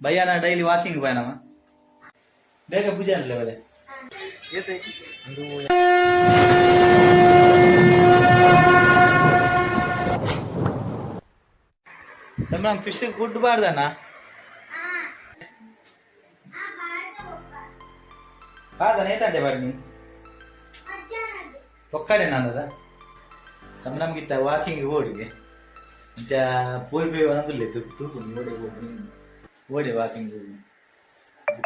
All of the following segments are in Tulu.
ಬಯ್ಯಾನ ಡೈಲಿ ವಾಕಿಂಗ್ ಪೋಯನವ. ಬೇಗ ಪೂಜೆ ಅನ್ಲೆ ಬಲೆ. ಸಂಭ್ರಮ, ಫಿಶ್ ಗುಡ್ ಬಾರ್ದಣ್ಣ. ಬಾರ್ದನ ಏತಂಟೆ ಬಾಡ್ನಿ ಒಕ್ಕಡೆ ನಾನದ ಸಂಭ್ರಮಗಿತ್ತ ವಾಕಿಂಗ್ ಓಡಿಗೆ ಇಂಚ ಪೋಯಿ ಪೋಯಿ ಒಂದುಲ್ಲೆ ತೂಪುಂಡು. ಓಡೆ ಹೋಗಿ, ಓಡೆ ವಾಕಿಂಗ್ ಹೋಗಿ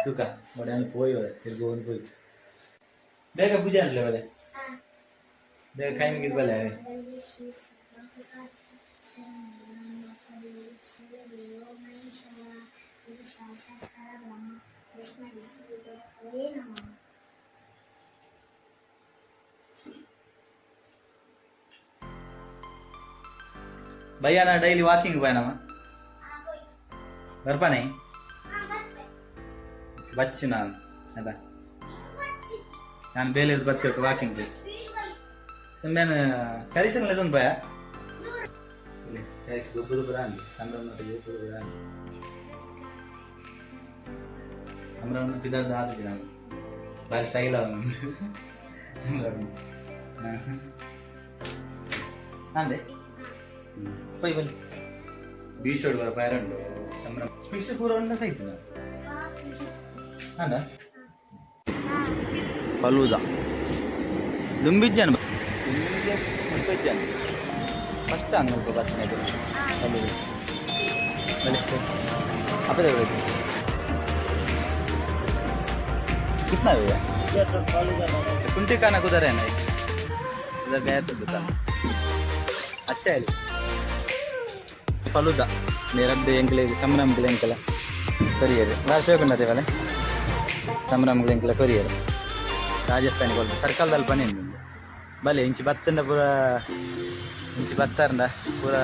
ತೂಕ. ಓಡೆ ಅಲ್ಲಿ ಪೋಯಿ ತಿರ್ಗಿ ಒಂದು ಪೋಯ್ತು. ಬೇಗ ಪೂಜೆ ಅನ್ಲೆ ಬಲೆ. ಬೇಗ ಕೈ ಮುಗಿದ್ ಬಲೆ. ಭಯ್ಯಾನ ಡೈಲಿ ವಾಕಿಂಗ್ ಪೋಯನವ. ಬರ್ಪಾನೆ ಬಚ್ಚು ನಾನು ಅದ ನಾನು ಬೇಲೆ ಬರ್ತೀವಿ ವಾಕಿಂಗ್. ಸುಮ್ಮನೆ ಕರಿಸಂಗ್ಲ ಇದೊಂದು ಭಯ ಕರಿಸಿ ಗೊಬ್ಬರ ಬರಾಂಗಿ. ಸಂಭ್ರಮ ಗೊಬ್ಬರ ಬರಾಂಗಿ. ಸಂಭ್ರಮ ಪಿದಾರ್ದ ಆದಿಜಿ. ನಾನು ಬಾರಿ ಸ್ಟೈಲ್ ಅವನು ಸಂಭ್ರಮ. ಅಂದೆ ಪೋಯ್ ಬಲ್ಲಿ ಬೀಚೋಡು ಬರ ಪೈರಂಡು. ಸಂಭ್ರಮ ಫಿಶ್ ಪೂರ ಉಂಡ ಸೈಜ್ ಅಂದ. ಫಲೂದಾ ದುಂಬಿಜ್ಜಾನ ಮುಲ್ಪಜ್ಜಾನ ಫಸ್ಟ್ ಅಂದ ಮುಲ್ಪ ಬತ್ತಿನ ಫಲೂದಾ. ಬಲೆ ಅಪ್ಪದೆ ಬಲೆ. कितना भैया? कुंटी खाना कुधर है ना? इधर गया तो दुकान अच्छा है. ಫಲೂದಾ ರಡ್ಡು ಎಂಕ್ಲೆ ಸಂಭ್ರಮಗಳ ಎಂಕಲ ಕೊರಿಯರ್ ಬಾರಿ ಶೋಕುಂಡತೆ ಬಲೆ. ಸಂಭ್ರಮಗಳ ಎಂಕಲ ಕೊರಿಯರ್ ರಾಜಸ್ಥಾನಿ ಕೊಲ್ತು ಸರ್ಕಲ್ದಲ್ಲಿ ಪನಿ ಬಲೆ. ಇಂಚಿ ಬತ್ತಂಡ ಪೂರ, ಇಂಚಿ ಬತ್ತಾರಂಡ ಪೂರ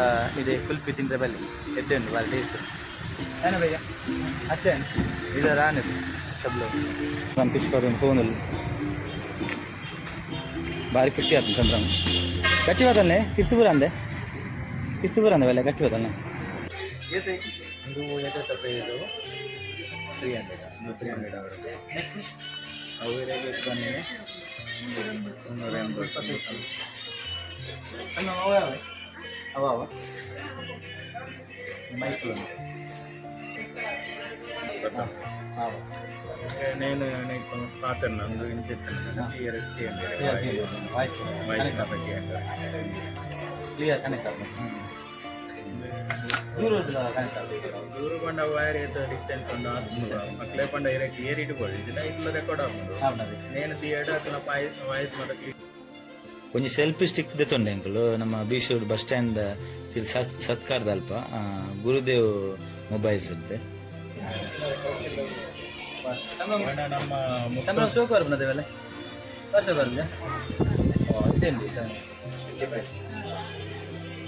ಇದೆ. ಕುಲ್ಪಿ ತಿಂದ್ರೆ ಬಲ್ಲೆ, ಎಡ್ಡೆ ಉಂಟು, ಬಾರಿ ಟೇಸ್ಟ್. ಏನು ಭಯ್ಯ, अच्छा है? इधर आने सब लोग ನಮ್ಮ ಫಿಶ್ ಫೋನ್ ಭಾರಿ ಖುಷಿ ಆಯ್ತು. ಸಂಭ್ರಮ ಗಟ್ಟಿ ಬದಲ್ನೆ ಕಿರ್ತುಪುರ ಅಂದೆ, ಕಿರ್ತುಪುರ ಅಂದೆ ಬಲ್ಲೆ ಗಟ್ಟಿ ಬದಲ್ನೆ. ಒಂದು ಎತ್ತ ಪ್ರೈಸ್ 300, ಒಂದು 300 ಅವರು. ಅವು ರೇಟ್ ಬನ್ನಿ 380. ಅಣ್ಣ, ಅವ ಅವ ಅವ ಮೈಸೂರು. ಹಾಂ. నేను నీకు ಪಾತ್ರ ನಂದು ಇಂಚಿತ್ತು. ವಾಯ್ಸ್ ಕ್ಲಿಯರ್ ಕನೆಕ್ಟ್ ಆಗ್ತದೆ. ದೂರ ಕನೆಕ್ಟ್ ಆಗ್ತದೆ. ದೂರ ಪಂಡ ವೈರ್ ಏತ ಡಿಸ್ಟೆನ್ಸ್ ಉಂಡು. ಮಕ್ಕಳೇ ಪಂಡ ಇರಕ್ಕೆ ಏರಿಟ್ಟು ಬೋಳಿ ಇಟ್ಲ ರೆಕಾರ್ಡ್ ಆಪುಂಡು. ನೇನು ದಿಯಡ ಅತನ ವಾಯ್ಸ್ ಮಾತ. ಒಂಜಿ ಸೆಲ್ಫಿ ಸ್ಟಿಕ್ ದೆತ್ತೊಂಡೆ ಅಂಕಲು ನಮ್ಮ ಬೀಚ್ ಬಸ್ ಸ್ಟ್ಯಾಂಡ್ ತಿರು ಸತ್ಕಾರದ ಅಲ್ಪ ಗುರುದೇವ್ ಮೊಬೈಲ್ಸ್ ಇರುತ್ತೆ. ನಮ್ಮ ಸಂಭ್ರಮ ಶೋಕ್ ಬರ್ಬನದೇವಲ್ಲ ವರ್ಷ ಬರ್ಬ ಇದೇನು ಸರ್?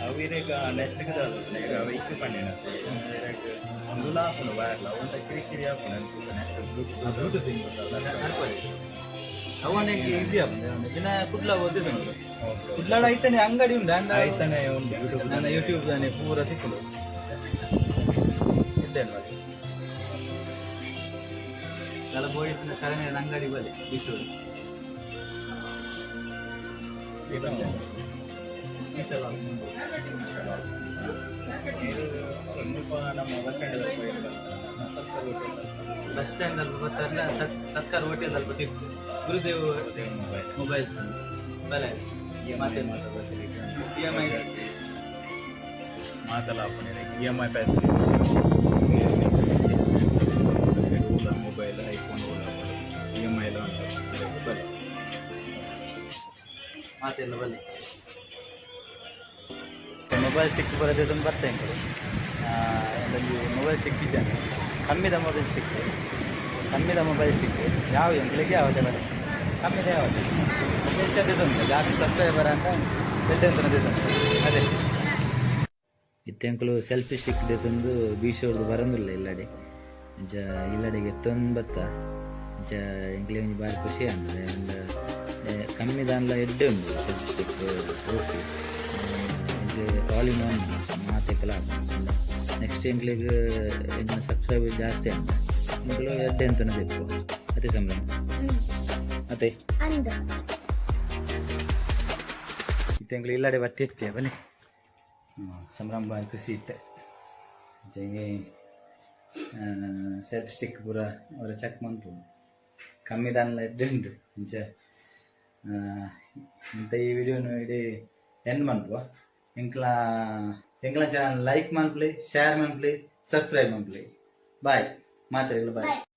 ಅವು ಇರೇಗ ನೆಕ್ಸ್ಟ್ ಈಗ ಅವು ಇಕ್ಕು ಪಂಡಿನ ಒಂದು ಆಪುಂಡು ವೈರ್ಲ ಒಂಟ ಕಿರಿ ಕಿರಿ ಆಪುಂಡು ನೆಕ್ಸ್ಟ್. ಬ್ಲೂಟೂತ್ ಅವನಿಗೆ ಈಸಿ ಆಗ್ತದೆ. ದಿನ ಕುಡ್ಲ ಓದಿದ್ದು ಕುಡ್ಲಾಡ ಐತಾನೆ ಅಂಗಡಿ ಉಂಟು ಅಂಡ. ಐತಾನೆ ಉಂಟು ಯೂಟ್ಯೂಬ್. ನನ್ನ ಯೂಟ್ಯೂಬ್ ತಾನೆ ಪೂರ ತಿಕ್ಕುದು ಇದ್ದೇನೆ మరి. ಎಲ್ಲ ಬೋಯಿತ್ತಿನ ಶರಣೆ ಅಂಗಡಿ ಬಲೆ ಬಿಸೋಡು. ನಮ್ಮ ಬಸ್ ಸ್ಟ್ಯಾಂಡ್. ಬಸ್ ಸ್ಟ್ಯಾಂಡ್ ಅಲ್ಲಿ ಬರ್ತಾರೆ. ಸತ್ಕಾರ ಹೋಟೆಲ್ ಅಲ್ಲಿ ಬರ್ತಿತ್ತು ಗುರುದೇವ್ ಮೊಬೈಲ್. ಮೊಬೈಲ್ಸ್ ಬಲೆ. ಮಾತೇನು ಇಎಂಐ? ಮಾತಲ್ಲ ಆಪುಂಡು ಇಎಂಐ ಫೆಸಿಲಿಟಿ. ಮೊಬೈಲ್, ಐಫೋನ್ ಓಲ ಇಎಂಐ ಎಲ್ಲ ಉಂಟು ಬಲೆ. ಮಾತೆಲ್ಲ ಬಲೆ. ಮೊಬೈಲ್ ಸ್ಟಿಕ್ ಬರೋದು ಬರ್ತಾ ಇಂಕಲು ಒಂದೊಂದು ಮೊಬೈಲ್ ಸ್ಟಿಕ್ ಇದ್ದಾನೆ. ಕಮ್ಮಿದ ಮೊಬೈಲ್ ಸ್ಟಿಕ್, ಕಮ್ಮಿದ ಮೊಬೈಲ್ ಸ್ಟಿಕ್ ಯಾವ ಎಂಕ್ಲಿಗೆ ಯಾವುದೇ ಬಲೆ. ಕಮ್ಮಿದ ಯಾವುದೇ ಹೆಚ್ಚದಿದ್ದುಂಟು. ಜಾಸ್ತಿ ಸಬ್ಸ್ಕ್ರೈಬರ್ ಅಂತ ಎಡ್ಡೆ ಅಂತ ಅದೇ ಇತ್ತೆಂಕುಲು ಸೆಲ್ಫಿ ಸ್ಟಿಕ್ ದೆತ್ತೊಂದು ಬೀಚೋರ್ದು ಬರಂದಿಲ್ಲ ಇಲ್ಲಡೆ. ಇಂಚ ಇಲ್ಲಡೆಗೆ ಎತ್ತೊಂದು ಬತ್ತ. ಇಂಚ ಎಂಕ್ಲೆ ಒಂಜಿ ಬಾರಿ ಖುಷಿ ಆಂಡ್. ಅಂಡ್ ಕಮ್ಮಿ ದಾನ್ಲ ಎಡ್ಡೆ ಉಂಡು ಸೆಲ್ಫಿ ಸ್ಟಿಕ್. ಓಕೆ, ಎಂಕ್ಲೆ ಆಲ್ ಇನ್ ಒನ್ ಮಾತೆಕಲ. ನೆಕ್ಸ್ಟ್ ಎಂಕ್ಲೆಗ್ ಎಂಚಿನ ಸಬ್ಸ್ಕ್ರೈಬ್ ಸಬ್ಸ್ಕ್ರೈಬರ್ ಜಾಸ್ತಿ ಅಂತ ಎಂಕುಲು ಎಡ್ಡೆ ಅಂತನ ದೆಪ್ಪು ಅದೇ ಸಂಭ್ರಮ. ಅದೇ. ಅಂದ್. ಇತ್ತೆ ಎಂಕುಲು ಇಲ್ಲಡೆ ಬತ್ತಿ ಎತ್ತಿಯ ಬನ್ನಿ. ಸಂಭ್ರಮ ಭಾರಿ ಖುಷಿ ಇತ್ತೆ. ಅಂಚೆಗೆ ಸೆಲ್ಫ್ ಸ್ಟಿಕ್ ಪೂರ ಅವರ ಚೆಕ್ ಮನ್ಪುಂಡು, ಕಮ್ಮಿ ದಾನ್ಲ ಎಡ್ಡೆ ಉಂಡು. ಅಂಚ ಇಂತ ಈ ವಿಡಿಯೋನು ಇಡೀ ಎಂಡ್ ಮನ್ಪುವ. ಎಂಕ್ಲ ಎಂಕ್ಲ ಚಾನಲ್ ಲೈಕ್ ಮನ್ಪುಲೆ, ಶೇರ್ ಮನ್ಪುಲೆ, ಸಬ್ಸ್ಕ್ರೈಬ್ ಮನ್ಪುಲೆ. ಬಾಯ್ ಮಾತ್ರೆಗಳು, ಬಾಯ್. ಬಾಯ್.